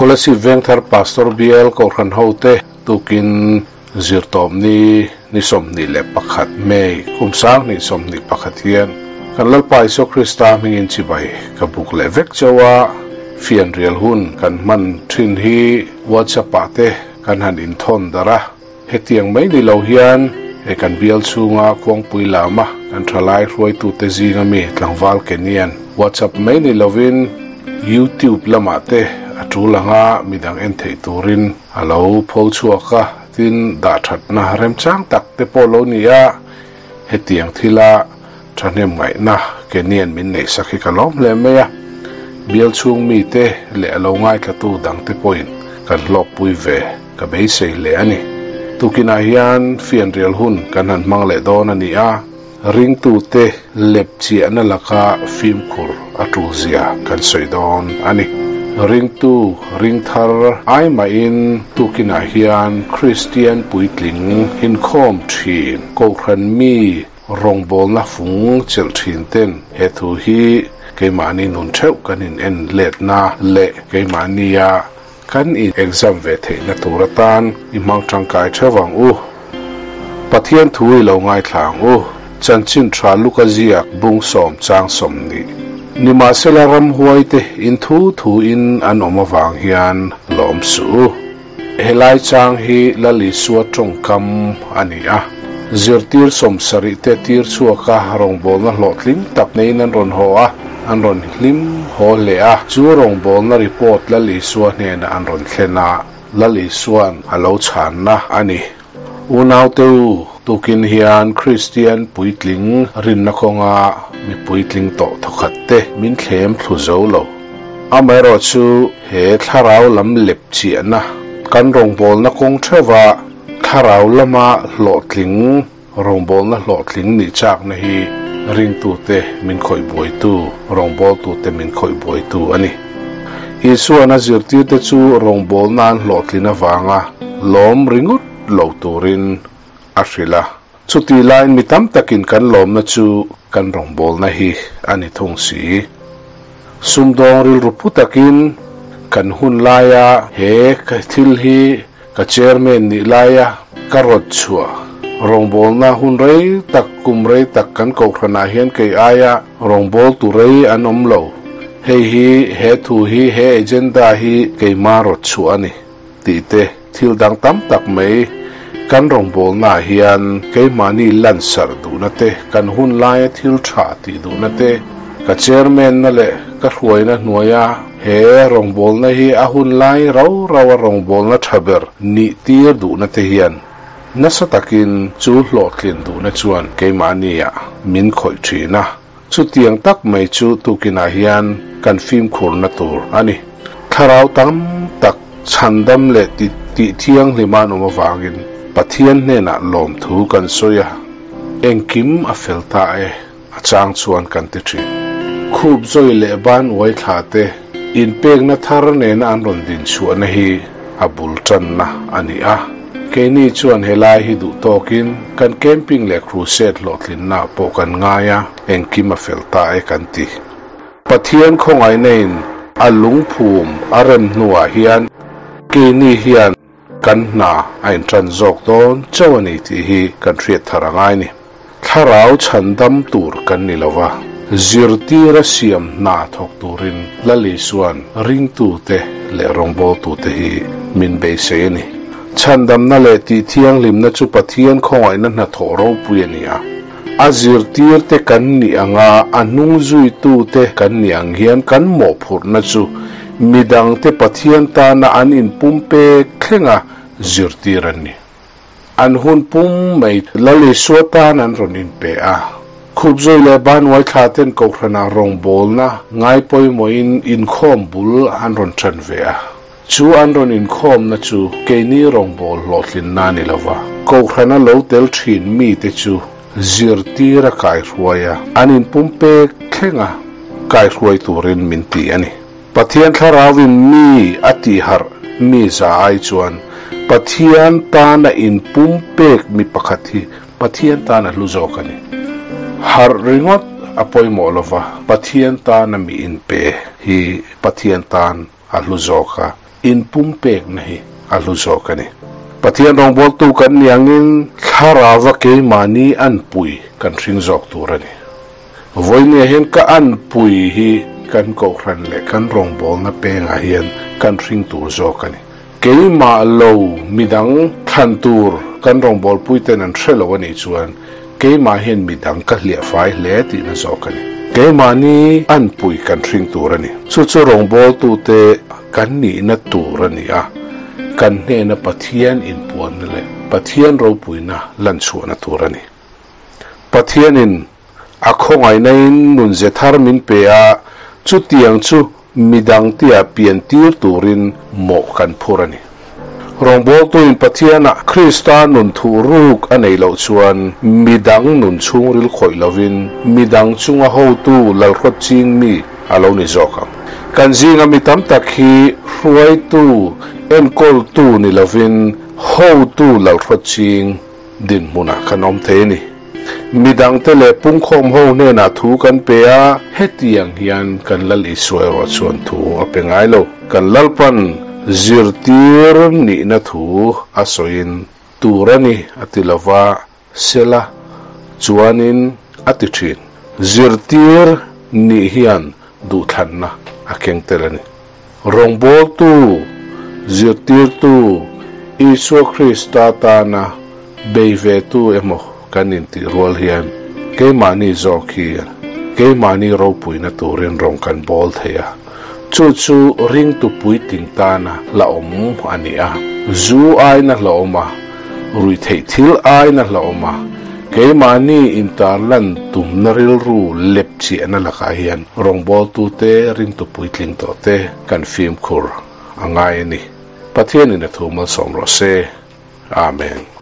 Kolasib Vengthar Pastor Bial Kohhran hote tukin Zirtawpni ni 21 May kum 2021 hian kan Lalpa Isua Krista hmingin chibai ka buk leh vek chauh a, fianrial hun kan hman thin hi WhatsApp ah te kan han inthawn darh a, hetiang mai ni lo hian he kan bial chhunga khuangpui lama kan thalai hruaitute zinga mi tlangval Kenyan WhatsApp mai ni lovin YouTube lamah te a tul anga midang en theih turin a lo pho chhuak a, tin dah thatna remchang tak te pawh lo ni a, hetiang thila thahnem ngaihna Kenyan min neih sak hi ka lawm hle mai a, bial chhung mite leh a lo ngaithlatu dangte pawhin kan hlawkpui ve ka beisei hle a ni. Tukinah hian fianrial hun kan han hmang leh dawn a ni a, ringtute lepchiahna laka fimkhur a tulzia kan sawi dawn a ni. Ringtu ring thar ai mahin tukinah hian Kristian puitling inkhawm thin Kohhran mi rawngbawlna fung chelh thin ten he thu hi keimahni nun theuh kan in en letna leh keimahnia kan in exam ve theihna tur atan i hmang tangkai theuh ang u. Pathian thu i lo ngaithla ang u. Chanchin tha Luka ziak bung sawm chang 20. Nimahsela ramhuai te in thu thu in an awm avang hian lawm suh u. Helai chang hi Lal Isua tawngkam a ni a. Zirtir 70 te tir chhuaka rawngbawlna hlawhtling tak neiin an rawn haw a, an rawn hlim haw hle a. Chu rawngbawlna report Lal Isua hnenah an rawn thlen a, Lal Isuan a lo chhanna a ni. Unaute u, tukin hian Kristian puitling rinna kawnga mi puitling tawh thawkhat te min thlem thlu zo lo. Amaherawhchu he thlarau lam lepchiahna kan rawngbawlna kawng theuha thlarau lama hlawhtling rawngbawlna hlawhtling nih chakna hi ringtute min khawih buaitu, rawngbawltute min khawih buaitu a ni. Isuan a zirtirte chu rawngbawlna an hlawhtlin avanga lawm ringawt lo turin a hrilh a. Chutih laiin mi tam takin kan lawmna chu kan rawngbawlna hi a ni thung si. Sumdawng rilru pu takin kan hun laia he thil hi ka chairman nih laia ka rawt chhuah rawngbawlna hun rei tak kum rei tak kan kohhranah hian kei aia rawngbawltu rei an awm lo. Hei hi he thu hi he agenda hi keima rawt chhuah a ni tih te thil dang tam tak mai kan rawngbawlnaah hian keimahni lansarh duhna te kan hun laia thil tha tih duhna te ka chairman na leh ka hruaina hnuaia he rawngbawlna hi a hun lai rau rau a rawngbawlna tha ber nih tir duhna te hian nasa takin chu hlawhtlin duhna chuan keimahnia min khawih thin a. Chutiang tak mai chu tukinah hian kan fimkhurna tur a ni. Thlarau tam tak chhandam leh tih thianghlim an awm avangin Pathian hnenah lawmthu kan sawi a, engkim a fel ta e a chang chuan kan ti thin. Khup zawi leh ban uai thla te inpekna thar nena an rawn din chhuahna hi a bul tanna a ni a. Keini chuan helai hi duh tawkin kan camping leh crusade hlawhtlinna pawh kan ngai a, engkim a fel ta e kan ti. Pathian khawngaihna in a lungphum a rem hnuah hian keini hian kan hna a intan zawk dawn chauh a ni tih hi kan hriat thar a ngai ni. Thlarau chhandam tur kan ni lova, zirtira siam hna thawk turin Lal Isuan ringtute leh rawngbawltute hi min beisei a ni. Chhandamna leh tih thianghlimna chu Pathian khawngaihna hnathawh ropui a ni a. A zirtirte kan nih anga a hnung zuitute kan nih ang hian kan mawhphurhna chu midangte Pathian tana an inpumpek thlenga zirtir an ni. An hun pum mai Lal Isua tan an rawn inpe a. Khup zawi leh ban uai thla ten Kohhranah rawngbawlna ngai pawimawhin inkhawm bul an rawn tan ve a. Chu an rawn inkhawmna chu keini rawngbâwl hlawhtlinna a ni lo va, Kohhrana lo tel thin mite chu zirtir a kaihruai a, an inpumpek thleng a kaihruai turin min ti a ni. Pathian thlarauin mi a tihharh mi za ai chuan Pathian tana inpumpek mi pakhat hi Pathian tana hlu zawk a ni. Harh ringawt a pawimawh lo va, Pathian tana mi inpe hi Pathian tan a hlu zawk a. Inpumpekna hi a hlu zawk a ni. Pathian rawngbawltu kan ni angin thlarauva keimahni anpui kan hring zawk tur a ni. Vawinia hian ka anpui hi kan kohhran leh kan rawngbawlna pengah hian kan hring tur zawk a ni. Keimah lo midang thlan tur kan rawngbawlpuiten an hre lo a nih chuan keimah hian midang ka hliah fai hle tihna zawk a ni. Keimahni anpui kan hring tur a ni. Chu chu rawngbawltute kan nihna tur a ni a, kan hnena Pathian inpuanna leh Pathian ropuina lanchhuahna tur a ni. Pathianin a khawngaihnain nunze thar min pe a, chutiang chu midang tia pian tir turin mawh kan phur a ni. Rawngbawltuin Pathiana Krista nun thuh ruk a neih loh chuan midang nun chhungril khawih lovin midang chunga hotu lalhrawt ching mi a lo ni zawk ang. Kan zinga mi tam tak hi hruaitu, enkawltu ni lovin hotu lalhrawt ching dinhmunah kan awm thei a ni. Midangte leh pungkhawm ho hnenah thu kan pe a, hetiang hian kan Lal Isua erawh chuan thu a pe ngai lo. Kan Lalpan zirtir nihna thu a sawiin tur a ni a ti lo va, sela chuanin a ti thin. Zirtir nih hian duhthlanna a keng tel a ni. Rawngbawltu, zirtirtu, Isua Krista tana bei vetu emaw kan intih rual hian keimahni zawk hi keimahni ropuina turin rawn kan bawl thei a, chu chu ringtu puitling tana hlauhawm a ni a. Zu aina hlauhawm a, ruihtheih thil aina hlauhawm a, keimahni intarlan tumna rilru lep chiahna lakah hian rawngbawltute ringtu puitling tawhte kan fimkhur a ngai a ni. Pathianin a thu malsawm rawh se. Amen.